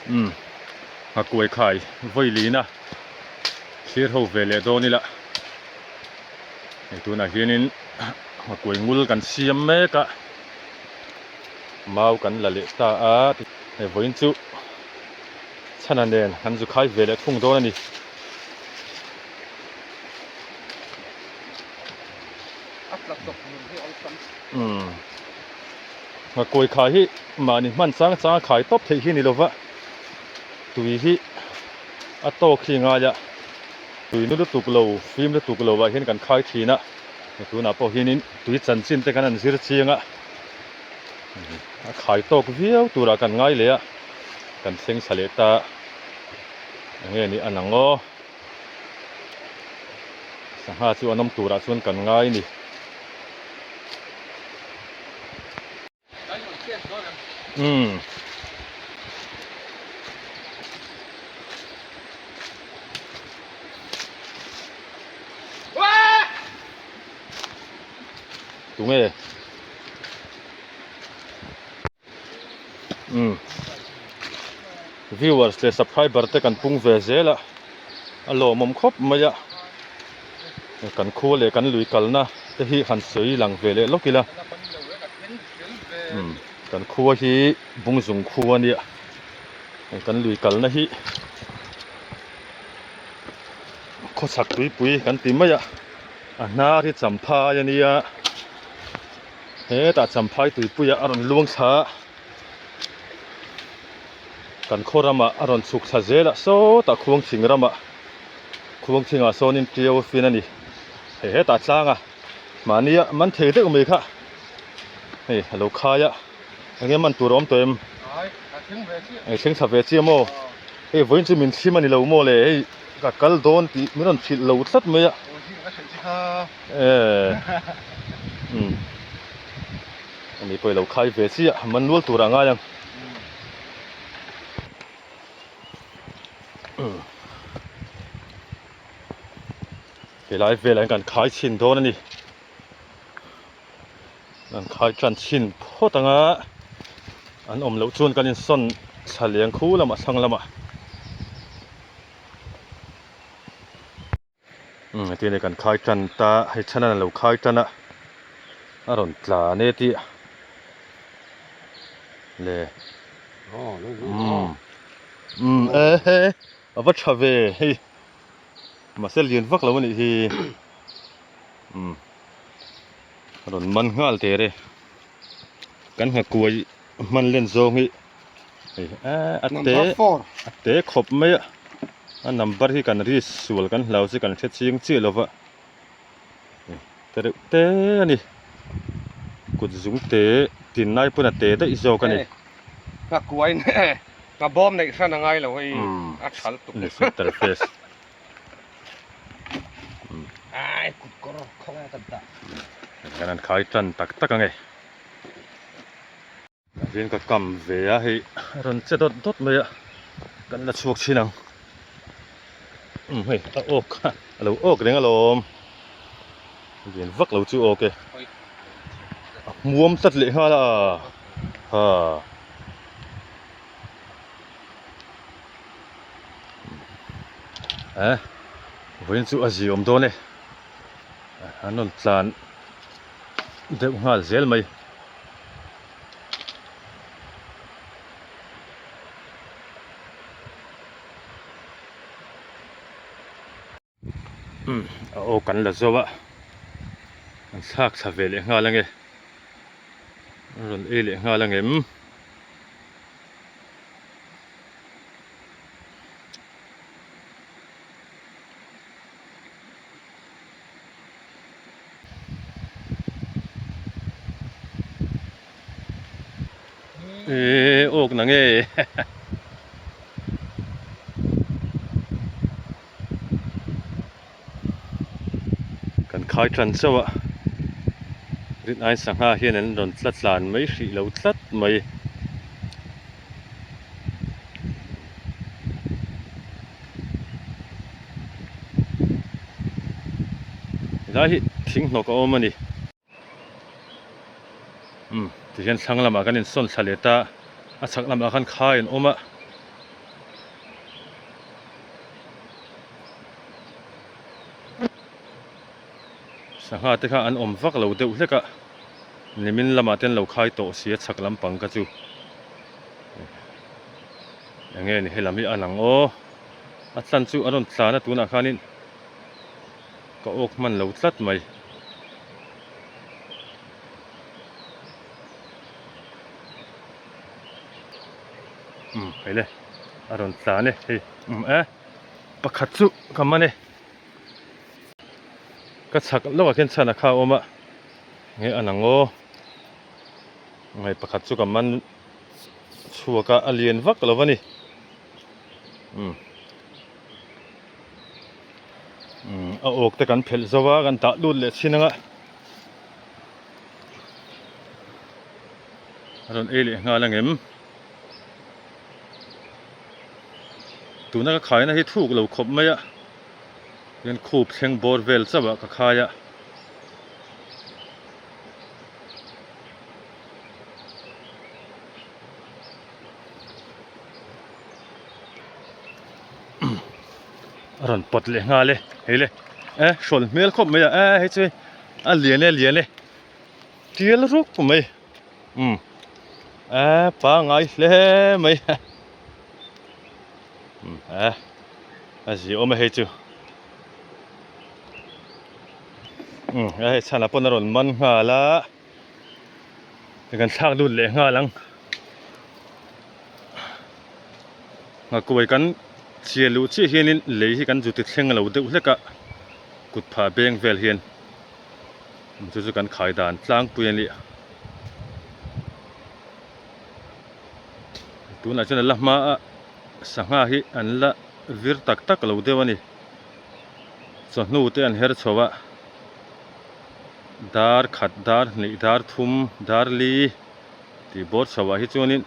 Umm a kuai khai vawi lin a thlir ho ve leh dawn ila hei tunah hianin a kuai ngul kan siam mek a mau kan la leh ta a hei vawiin chu chhana nen kan zu khai ve leh thung dawn a ni. Umm nghakuai khai hi mahni hman chang chang a khai tawp theih hi a ni lova tui hi a tawk hi ngai a tui nu lutuk lo fim lutuk lo ah hian kan khai thin a tunah pawh hianin tui chanchin te kan han zir chiang a a khai tawk viau turah kan ngai leh a kan thleng thla leh ta eng nge ni a nang aw. Sangha chu an awm turah chuan kan ngai a ni. Umm. Tunge? Umm viewers leh subscriber te kan pung ve zel a a lawmawm khawp mai a kan khua leh kan lui kalna te hi han sawi lang ve leh lawk ila umm kan khua hi bungzung khua a nia kan lui kalna hi khawchhak tuipui kan ti mai a a hnar hi champhai a nia. Hetah Champhai tuipuiah a rawn luang thla a, kan khaw ramah a rawn chhuk thla zel a, sawtah Khuangthing ramah Khuangthingah sawnin Tiau a fin a ni. Hei hetah tlanga mahnia man thei deuh mai kha hei a lo khai a, eng nge man tur a awm tawh em? Eng thleng thla ve chiah maw? Hei vawiin chu min thlim a ni lo maw le hei ka kal dawn tih min rawn hrilh lo tlat mai a. Eee umm ani pawh i lo khai ve chiah a man nual tur ah ngai ang umm helai velah hian kan khai chhin dawn a ni kan khai tan chhin phawt ang a an awm loh chuan kan insawn thla leng khu lamah thlang lamah. Umm heti ania kan khai tan ta hei chhan a lo khai tan a a rawn tla ania tih le umm umm e he a va tha ve hei mahse lian vak lo anih hi umm a rawn man nghal der e kan nghakuai hman len zawng hi. Hei a te a te khawp mai a a number hi kan ri sual kan hlau chu kan hre chiang chiah lo va te reuh te a ni kut zung te tin lai pawn a te daih zawk a ni ka kuai ka bawm neih hran a ngai lo hei a thal tuk center face ai kut kawr khawnge ka dah kan an khai tan tak tak ange Hian ka kam ve a hei a rawn che dawt dawt mai a kan la chhuak thin ang umm hei a awk a lo awk reng alawm lian vak lo chu awk e a hmuam tlat leh nghal a ha eh vawiin chu a ziawm dawn e an rawn tlan deuh nghal zel mai. Umm a aw kan la zo a an thlak thla ve leh nghal ange an rawn ei leh nghal angem. Eee awk na nge kan khai tan chauh a rin ai sangha hian an rawn tla tlan mai hrih lo tlat mai. Helai hi thing hnawk a awm a ni. Umm tihian thlang lamah kan insawn thla leh ta a chhak lamah khan khai an awm a. Sangha te kha an awm vak lo deuh hlek a nimin lamah te an lo khai tawh si a chhak lampang kha chu eng nge ni helam hi a lang aw a tlan chu a rawn tlan a tunah khanin ka awk hman lo tlat mai. Umm hei le a rawn tlan e hei umm e pakhat chu ka man e ka chhak lawkah khian chhan a kha a awm a nge a lang aw hei pakhat chu ka man chhuak a a lian vak lo a ni umm umm a awk te kan phelh zo a kan dah lut leh chin anga. A rawn ei leh nghal ang em? Tuna ka khaina hi thuk lo khawp mai a, tihian khup thleng bawr vel chauh ah ka khai a. A rawn pawt leh nghal e, hei le e hrawl hmel khawp mai a, e hei chu hei a lian e a lian e. Tial rup mai umm a pangai hle mai umm a a ziah awm a hei chu umm a hei chhanah pawn a rawn man nghal a kan thlak lut leh nghal ang nghakuai kan chhiah luh chiah hianin lei hi kan zu ti thleng lo deuh hlek a kut phah beng vel hian. Chu chu kan khai dan tlangpui a ni. Tunah chuan a la hma a sangha hi an la vir tak tak lo deuh a ni. Chawhnu te an her chho a, dar khat, dar hnih, dar thum, dar li tih bawr chho ah hi chuanin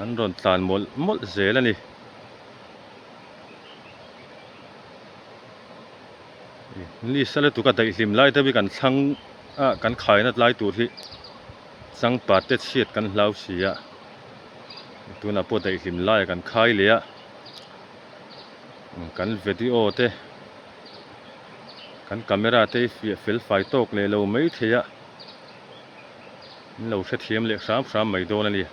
an rawn tlan mawlh mawlh zel a ni. List a lutuk a daihlim lai deuh hi kan thlang a kan khaina lai tur hi changpat te chhiat kan hlau si a tunah pawh daihlim lai ah kan khai leh a kan video te kan camera te hi fiah fel fai tawk leh lo mai thei a an lo hrethiam leh hram hram mai dawn a ni.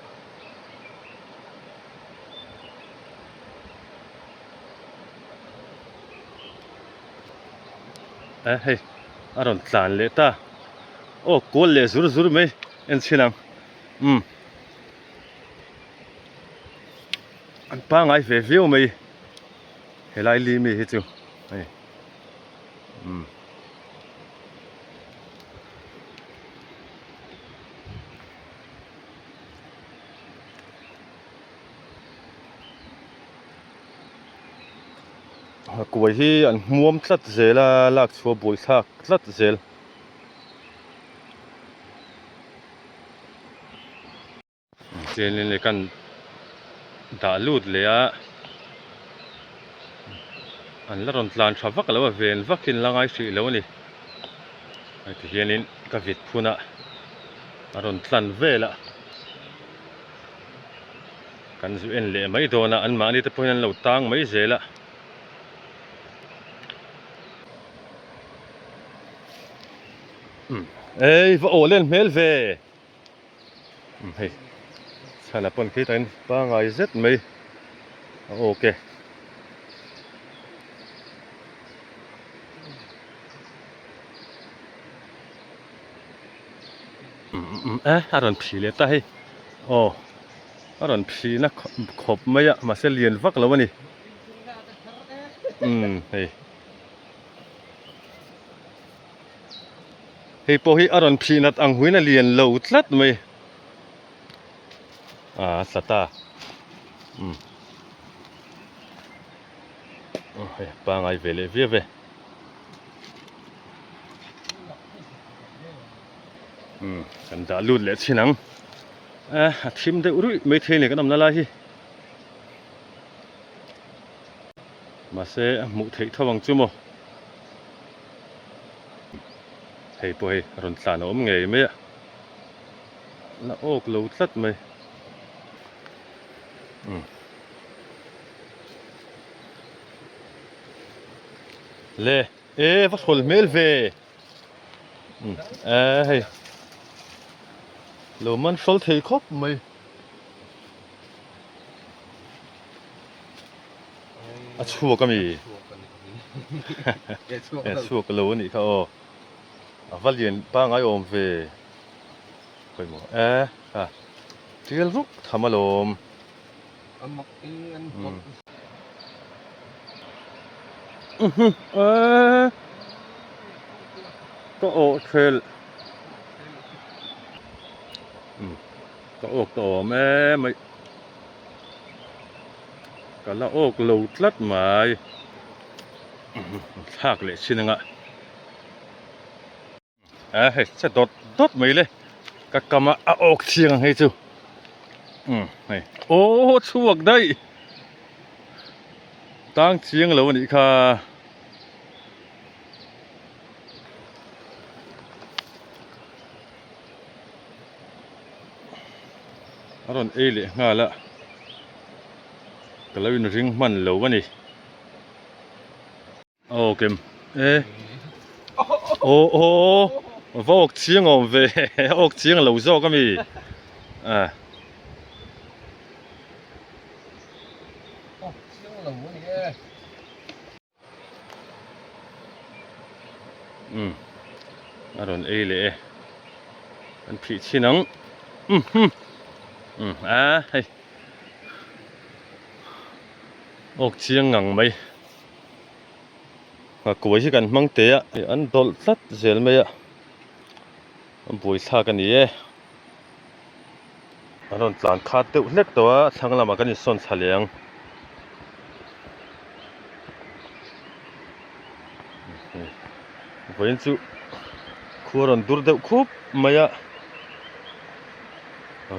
Eh hei a rawn tlan leh ta aw kual leh zur zur mai en chhin ang umm an pangai ve viau mai helai li mi hi chu hei umm. Kuai hi an hmuam tlat zel a lak chhuah buai thlak tlat zel. Chuanin leh kan dah lut leh a an la rawn tlan tha vak lo a ven vak hi an la ngai hrih lo a ni heti hianin ka vit phun a a rawn tlan vel a. Kan zu en leh mai dawn a, anmahni te pawhin an lo tang mai zel a. Umm ei va aw len hmel ve. Umm hei chhana pawn khi takin pangai zet mai a awk e. Umm e a rawn phih leh ta hei aw a rawn phihna khawp mai a mahse lian vak lo a ni umm hei hei pawh hi a rawn phih nat ang huin a lian lo tlat mai a tla ta umm hei pangai ve leh viau e. Umm kan dah lut leh chhin ang a a thim deuh ruih mai thei a ni kan awmna lai hi mahse a hmuh theih tho ang chu maw. Hei pawh hei rawn tlan a awm ngei mai a, la awk lo tlat mai. Umm. Le, e va hrawl hmel ve. Umm, e hei. Lo man hrawl thei khawp mai. A chhuak ami? E chhuak lo anih kha aw. A va lian pangai awm ve. Pawimawh e a tial ruk tham alawm. E ka awh thelh. Ka awk ta awm e mai. Ka la awk lo tlat mai. Thlak leh chin anga. A hei che dawt dawt mai le. Ka kam a a awk chiang ang hei chu. Um hei aw chhuak daih. Tang chiang lo anih kha. A rawn ei leh nghal a ka lo in ring hman lo a ni aw kem e aw aw va awk chiang awm ve a awk chiang lo zawk ami a Umm a rawn ei leh e an phih chhin ang umm hum umm a hei awk chiang ngang mai nghakuai hi kan hmang teh a an dawlh tlat zel mai a a buaithlak a ni e a rawn tlan khat deuh hlek tawh a thlang lamah kan insawn thla leh ang. Vawiin chu khua rawn dur deuh khup mai a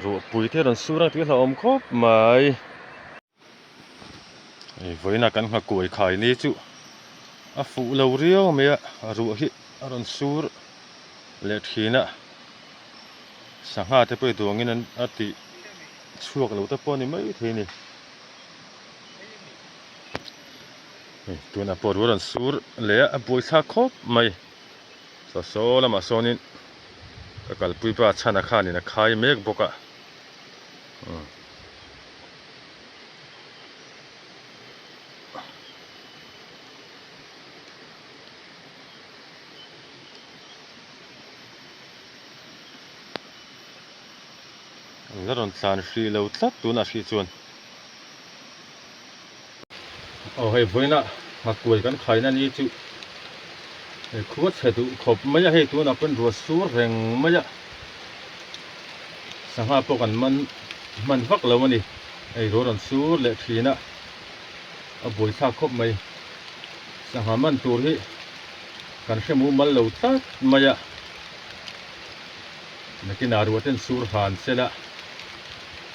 ruahpui te rawn sur ang tih a hlauhawm khawp mai hei vawiin a kan nghakuai khai ni chu a fuh lo riau mai a ruah hi a rawn sur leh thin a sangha te pawh hi duangin an a tih chhuak lo te pawh a ni maithei a ni. Hei tunah pawh rual an sur leh a a buaithlak khawp mai saw saw lamah sawnin ka kalpui pa chhana khanin a khai mek bawk a umm. An la rawn tlan hrih lo tlat tunah hrih chuan. Aw hei vawiina nghakuai kan khaina ni chu hei khua chhe duh khawp mai a hei tunah pawn ruah sur reng mai a sangha pawh kan man hman vak lo a ni hei ruah rawn sur leh thin a a buaithlak khawp mai sangha man tur hi kan hre mumal lo tlat mai a nakinah ruah ten sur han sela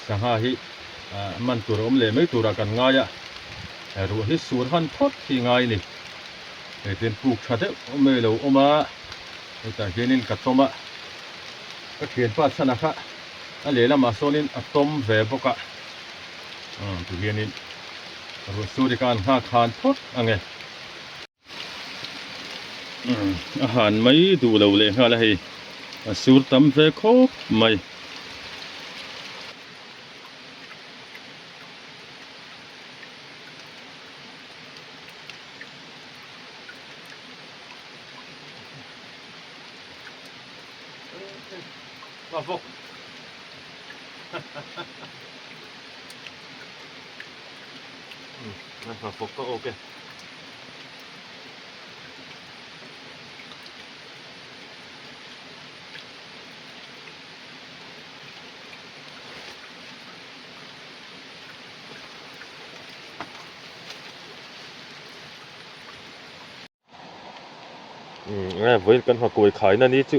sangha hi. man tur a awm leh mai turah kan ngai a, ruah hi sur han phawt hi ngai a ni. Hei tin puk tha deuh mai lo awm a, hetah hianin ka tawm a, ka thianpa chhana kha a lehlamah sawnin a tawm ve bawk a, umm tihianin ruah sur hi khan nghak han phawt ang e. A han mai duh lo leh nghal a hei a sur tam ve khawp mai. Vawiin kan nghakuai khaina ni chu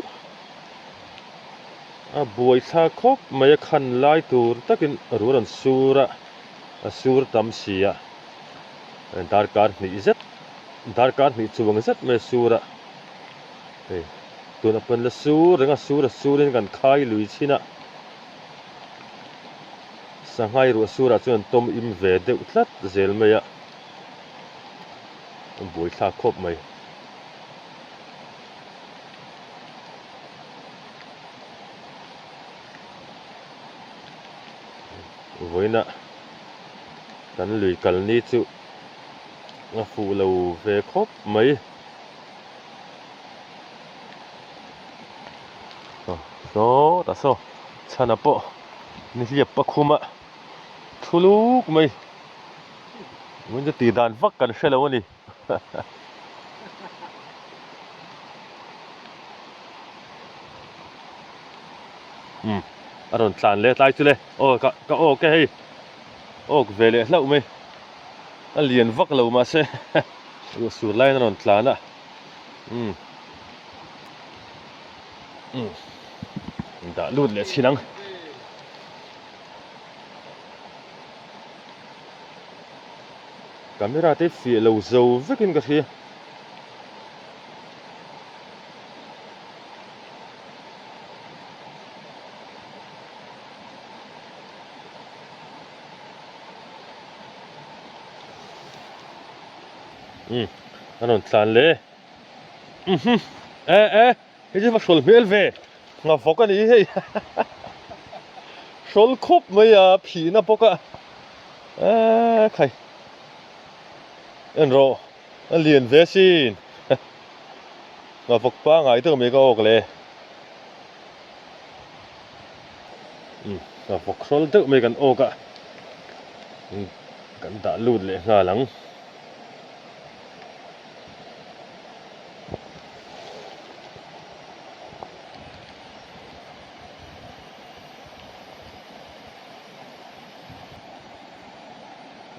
a buai thla khawp mai a khan lai tur takin rual an sur a a sur tam si a darkar hnih zet darkar hnih chuang zet mai a sur a hei. Tunah pawn la sur reng a, sur a surin kan khai lui chhin a. Sanghai ruah surah chuan tawm im ve deuh tlat zel mai a, a buaithlak khawp mai. Vawiinah kan lui kal ni chu a fuh lo ve khawp mai. Sawtah saw chhana pawh nihliap a khum a thu luk mai min chu tih dan vak kan hre lo a ni umm a rawn tlan leh tlai chu le aw ka ka awk e hei awk ve leh hlauh mai a lian vak lo mahse sur laiin a rawn tlan a umm umm dah lut leh chhin ang. Camera te fiah lo zo vekin ka hria. Umm a rawn tlan le umm e e hei chu va hrawl hmel ve nghavawk a ni hei hrawl khawp mai a phihna bawk a e khai en rawh a lian ve sin nghavawk pangai deuh mai ka awk le umm nghavawk hrawl deuh mai kan awk a kan dah lut leh nghal ang.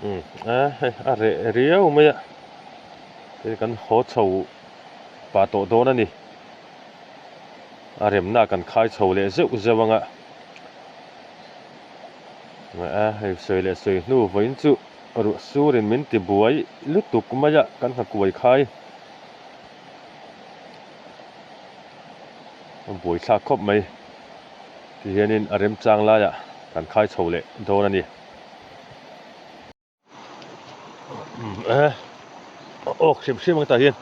Umm a hei a reh riau mai a hei kan haw chho pah tawh dawn a ni a remna kan khai chho leh zeuh zeuh ang a a hei sawi leh sawi hnu vawiin chu. Ruah surin min ti buai lutuk mai a kan nghakuai khai a buai thlak khawp mai ti hianin a remchang laiah kan khai chho leh dawn a ni e awk hrim hrim ang tah hian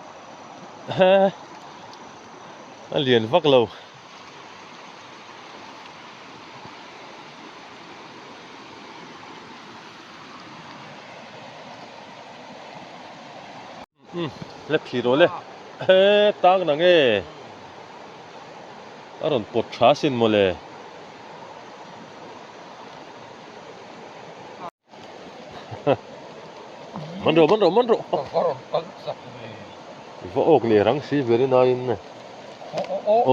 a lian vak lo. Umm le phih rawh le he tang na nge a rawn pawt tha sin mawle. Man rawh man rawh man rawh. I va awk leh rang si ve rin aiin.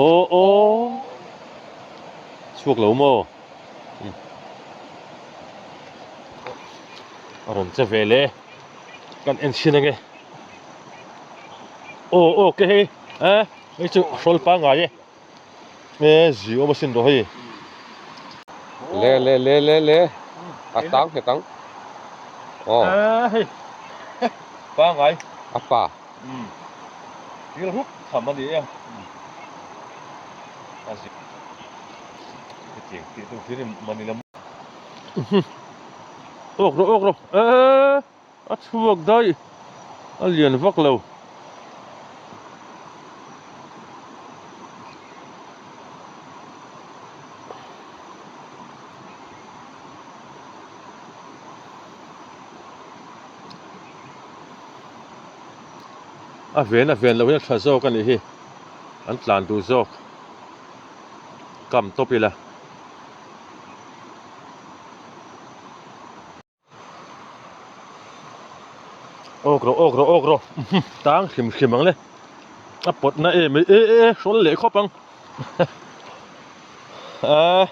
Aw aw chhuak lo maw. A rawn che ve le kan en chhin ange aw aw ke hei a hei chu hrawl pangngai e e zi awm asin rawh hei le le le le le a tang nghet ang aw a hei pangngai a pa um thil huk tham a ni e a zi Hetiang tih deuh hi mani lam Awk rawh awk rawh eee a chhuak daih a lian vak lo. A ven a ven loh hi a tha zawk a nih hi an tlan duh zawk. Kam tawp ila. Awk rawh awk rawh awk rawh tang hrim hrim ang le a pawt na em e e e hrawl leh khawp ang a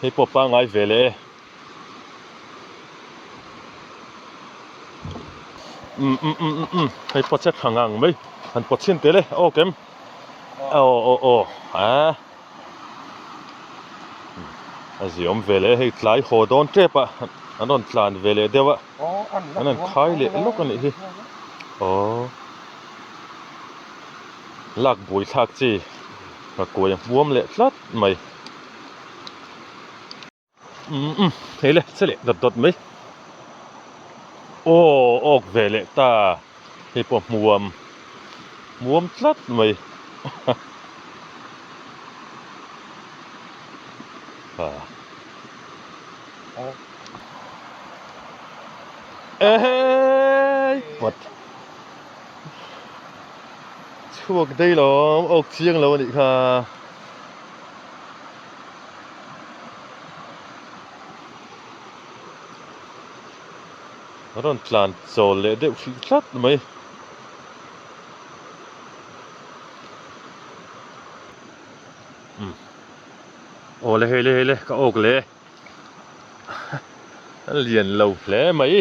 hei pawh pangngai ve leh e um um um um um hei pawh che tha ngang mai han pawt chhin tel e awk em. Aw aw aw a a ziawm ve leh hei tlai haw dawn tep a an rawn tlan ve leh deuh a an rawn khai leh lawk a nih hi aw Lak buai thlak chi nghakuai a hmuam leh tlat mai. Umm umm hei le che leh dawt dawt mai. Aw awk ve leh ta hei pawh hmuam hmuam tlat mai. Ehei pawt. Chhuak daih lo awk chiang lo a nih kha. A rawn tlan chawl leh deuh hrih tlat mai. Umm aw le hei le hei le ka awk le a lian lo hle mai.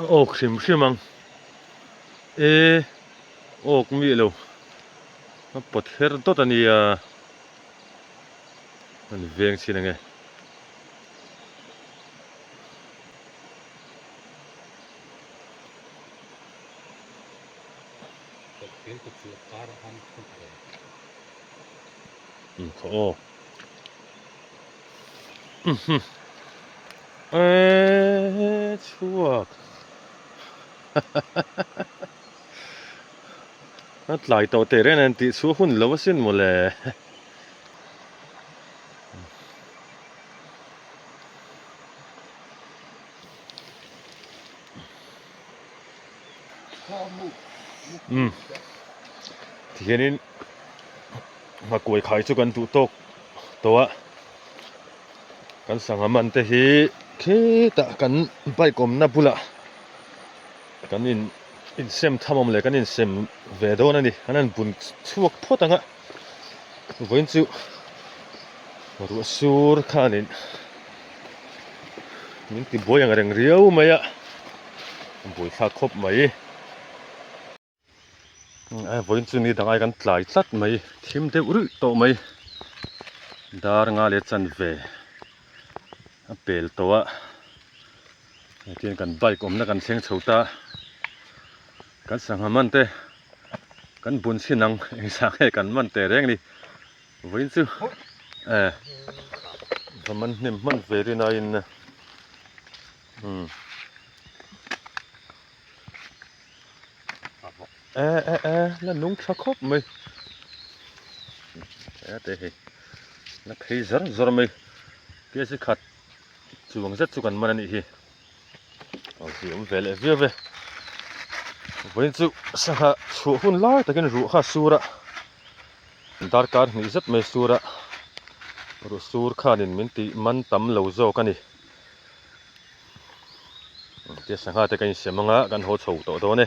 A awk hrim hrim ang e awk mi lo a pawt her dawt a nia an veng chin ange. Um khaw aw. Eee chhuak a tlai tawh teh reng a tih chhuah hun lo asin mawle. Umm tihianin nghakuai khai chu kan duh tawk tawh a kan sangha man te hi khitah kan bike awmna bulah kan in insem tham awm leh kan insem ve dawn a ni an han bun chhuak phawt ang a vawiin chu ruah sur khanin min ti buai ang reng riau mai a buaithlak khawp mai. A vawiin chu ni dang ai kan tlai tlat mai thim deuh ruih tawh mai dar nga leh chanve a pel tawh a hetiang kan bike awmna kan thleng chho ta kan sangha man te kan bun chhin ang engzah nge kan man teh reng a ni vawiin chu eh va man hnem hman ve rin aiin umm. E e e la nung tha khawp mai e te hei la phei zar zar mai kg khat chuang zet chu kan man a nih hi aw zui awm ve leh viau ve vawiin chu sangha chhuah hun lai takin ruah kha a sur a darkar hnih zet mai sur a ruah sur khanin min tih man tam lo zawk a ni. Tia sangha te kan insem anga kan haw chho tawh dawn e.